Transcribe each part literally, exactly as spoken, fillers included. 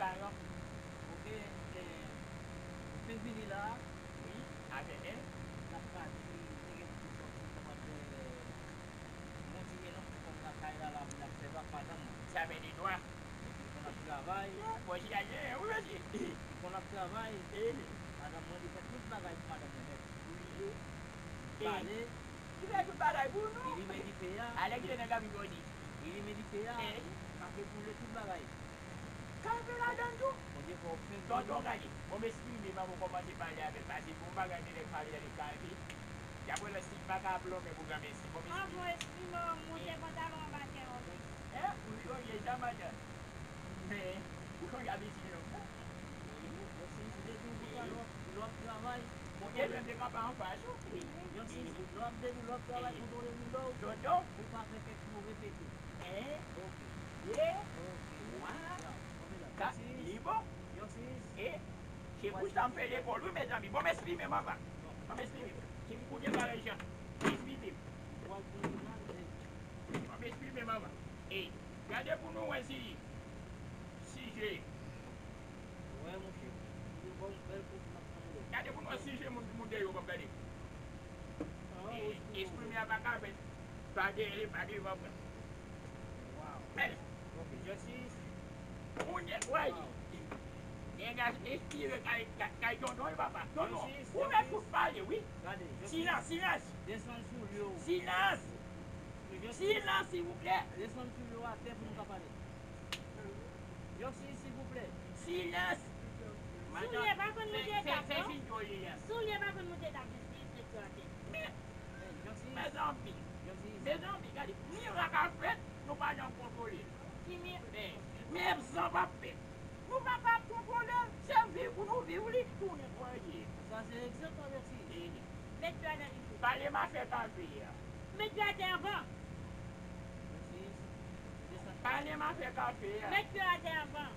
Alò, oke, e, ou fin vini la? Wi, avè, e? N ap pati, te gen ti sòti, sa pa fè, mwen ti gen lontan kòm nan kay la, la, pou n ap fè bak madanm mwen. Sa fè de twa. Epi pou n ap travay. Bon, si a ye, ou mèsi. Pou n ap travay, e, madanm mwen, li fè tout bagay pou madanm mwen nèt. Wi. Pale. Li fè tout bagay pou nou. Li limen dife a. Alèk li nan kabi jodi. Li limen dife a. E? Kafe boule tout bagay. Kafe ladan tou. Bondye fè w fè. Tonton, gade, bon, m eksprime m avan w kòmanse pale avè l, paske bon bagay de nèg pale nan kafe. Y ap wè lè si m pa ka plonmen pou granmesi. Bon, m eksprime. Avan w eksprime w, moute pantalon anba tè w. E, ou sonje sa, madanm? Men, ou sonje abitid lanmou? Wi, mèsi, si te di w konsa, lè w ap, lè w ap travay. Bon, e, men m te kanpe anfas ou. Wi, mèsi, lè w ap depi, lè w ap travay, kontwole windo w. Tonton. Pou pa fè kèk mo repete. E? Oke. Ye? Oke. Wa. Ya, kanpe la. Ka, mèsi. Li bon? Mèsi. E, se pou sa m fè lekòl, wi, mezanmi. Bon, m eksprime m anvan. Bon. Bon, m eksprime m. Si m koute bagay jan, eksprime m. Bon, m eksprime m anvan. E, gade pou nou wè si, si je. Wè, monchè. Li bon, bèl kout m ap tann. Gade pou nou wè si je moun, moun deyò p ap gade. E, eksprime a pa ka fèt. Pa dèyè, pa devan, frè. Wow. Bèl. Ok, Justice. Moun ye kwè. Wow. Nèg la espire kay, kay, kay tonton, wi, papa. Tonton, ou mèt fout pale, wi. Gade, Justice. Silans, silans. Desann soulye w. Silans. Justice. Silans, silvouplè. Desann soulye w atè pou nou ka pale. Justice, silvouplè. Silans. Soulye pa konn monte etap, non. Soulye pa konn monte etap, Justice, mete yo atè. Men, mezanmi, mezanmi, gade, mirak ap fèt, nou pa janm kontwole l. Ki mi- Men, men zan p ap fèt. Nou pa ka kontwole l, se viv pou nou viv li, tounen kòye. Sa se egzanp, Alexis. Met pye atè, Justice. Pale m afè kafe a. Met pye atè anvan. Pale m afè kafe a. Met pye atè anvan.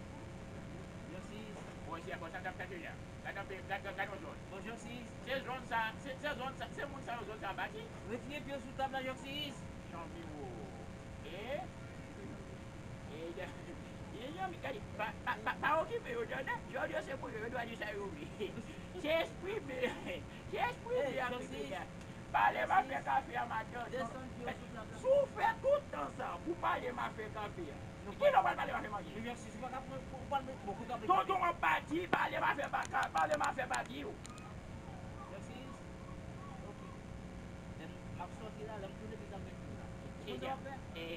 Bon, se konsa n ap chache la. Gade, gade, gade, gade yon zòn. Bon, Justice. Se zòn sa, se, se zòn sa, se moun sa yo zòn sa bati. Retire pye w sou tab la, Justice. Jan miwo. E? E, e, e, gade, pa, pa, pa, pa okipe yo, tande. Jodi yo se pou yo, yo dwa di sa yo vle. Se eksprime. Se eksprime a, Justice. Pale m afè kafe a, madanm. Desann pye w sou tab la. Si w fè tout tan sa pou pale m afè kafe a, kilè w pral pale m afè manje? Justice, ou pa ka pran, ou pral met, bon, kou kafe. Tonton an pati, pale m afè baka, pale m afè baki w. Justice, ok. Lè m, m ap sòti la, lè m tounen, m ap met kou la. Kisa w ap fè?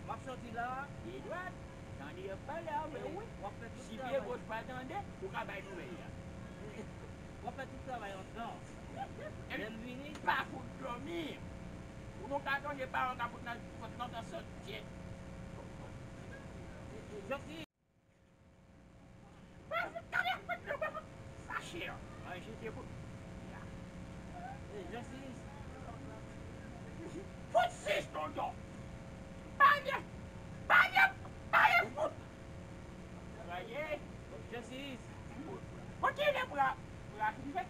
M ap sòti la. Li dwat. Tande y ap pale avè w, wi. W ap fè tout travay. Si pye goch pa tande, ou ka bay nouvèl la. W ap fè tout travay anndan. Lè m vini. Pa fout dòmi. Ou nou ka tande pawòl ka fout nan, fout nan tan sòt tèt. Jodi. Pa fout gade fout yo, pa fout fache yo. Manje te fout. Ya. Fout sis, tonton. Pa gen, pa gen, pa gen fout. Raye. Justice. Bon, ki le bra, bra ki fè?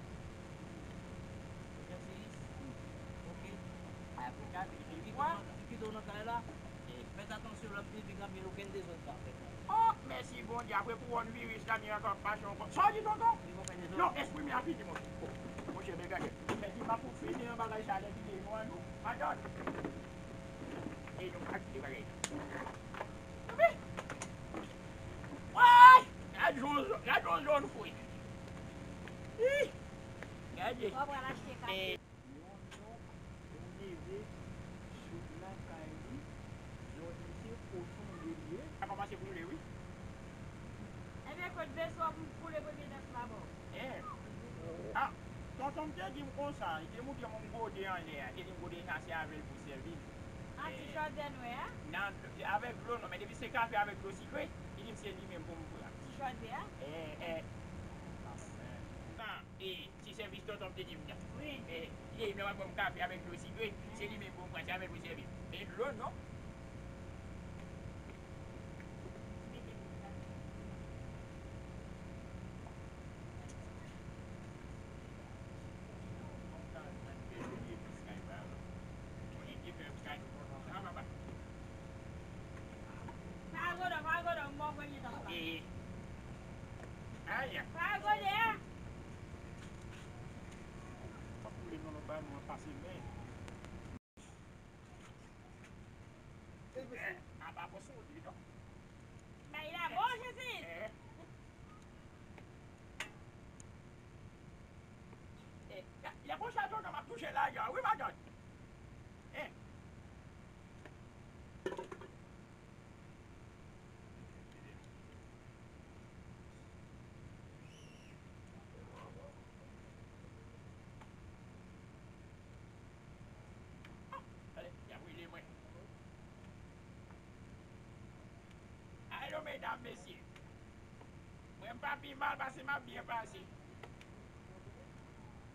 Justice. Ok. Apre ka vini. Li kite w nan, li kite w nan kay la. Fèt atansyon, lè m te di Gabriel, okenn dezòd pa fèt. Oh, mèsi Bondye, apre kouwòn viris la, mirak ap mache ankò. Sa w di, tonton? Li poko fè dezòd. Non, espri m la fini, monchè. Oh, monchè, men gade. Mèsi, m ap fini nan bagay sa, lè ki te nou an nou. Atann. E nou pa kite bagay. Wi! Woy! Gad yon, gad yon jòn fwi. Ih! Gade. Ou pral achte kafe. Yon nonm, yon neve, sot lakay li, yon mesye kochon de li ye. Sa kòmanse boule, wi. Ebyen, kot veso a pou m boule premye dans la bò. Eh. Ah, tonton m te di m konsa, li te moutre mwen yon gode anlè a, li te di m gode sa se avè l pou sèvi m. Ah, ti chòdè nwè a? Nan, avèk dlo non, men depi se kafe avèk dlo sikre, li di m se li menm pou m pran. Ti chòdè a? Eh, eh. Sa, eh, ti sèvis tonton m te di m nan. Wi. Eh, li di m nan w ap ban m kafe avèk dlo sikre, se li menm pou m pran, se avè l pou sèvi m. E dlo non. Paragodo, paragodo, m ba w premye dans la. E, Ay, pa gode a. Fòk nou leve nan lòt bagay, nou pase men. Ebyen, a pa fòs ou di, non. Bay la bon, Jezi. Eh. Eh, y a, y a bon chay tonton m ap touche la, y a, wi, madanm. Eh. Tande, y ap rele mwen. Alo, medam, mesye. Mwen m pa pi mal pase m ap byen pase.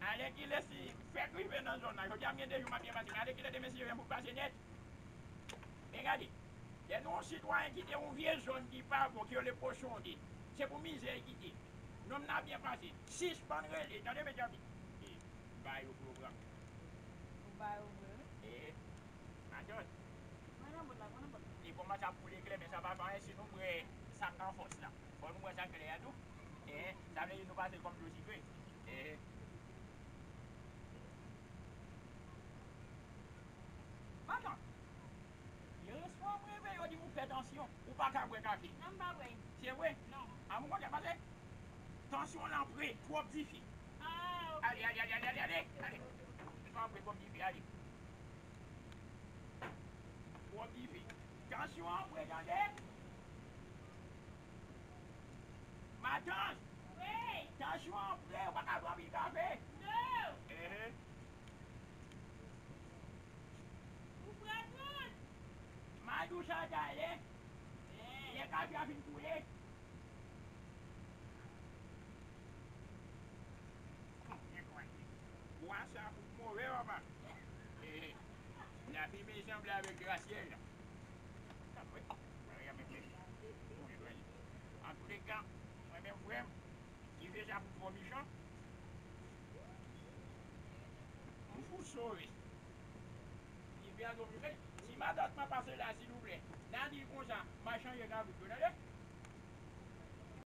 Alèkile si fèk rive nan zòn nan. Jodi a m gen de jou m ap byen pase. Men alèkile de mesye yo pou pase nèt. Men gade, lè nou yon sitwayen kite yon vye zòn ki pa bon, ki rele Pochonde, se pou mizè l kite. Nonm nan byen pase. Sispann rele, tande, medam. E, ba yo pwogram. Ou ba yo vre, wi. E, madanm. Mwen nan bòt la, mwen nan bòt la. Li kòmanse ap koule klè, men sa pa fè anyen si nou bwè sa k nan fòs la. Fò nou bwè sa klè a tou. E, sa vle di nou pase l kòm dlo sikre. E. Madanm, yon swa m reve yo di m ou fè tansyon, ou pa ka bwè kafe. Non, m pa bwè. Se vre? Non. A, m kontan pase tansyon w lan pre, twòp dife. Ah, ok. Ale, ale, ale, ale, ale, ale. Ale. Tansyon w lan pre, twòp dife, ale. Twòp dife. Tansyon w lan pre, tande? Matant! Wi! Tansyon an pre, ou pa ka bwè anpil kafe. Non! Ehe. Ou pran tout! M a di w sa talè. Eh. Lè kafe a fin koule. Bwa sa fout move, papa. Eh, lafimen sanble avèk grasyèl la. Sa vre. Sa vre, men, men. Antouleka, mwen menm, frè m, dife sa fout twò mechan. M fout sove. Dife a twò mechan. Si matant mwen pase la, silvouplè, n a di l konsa, m a chanje kabrit yo, tande?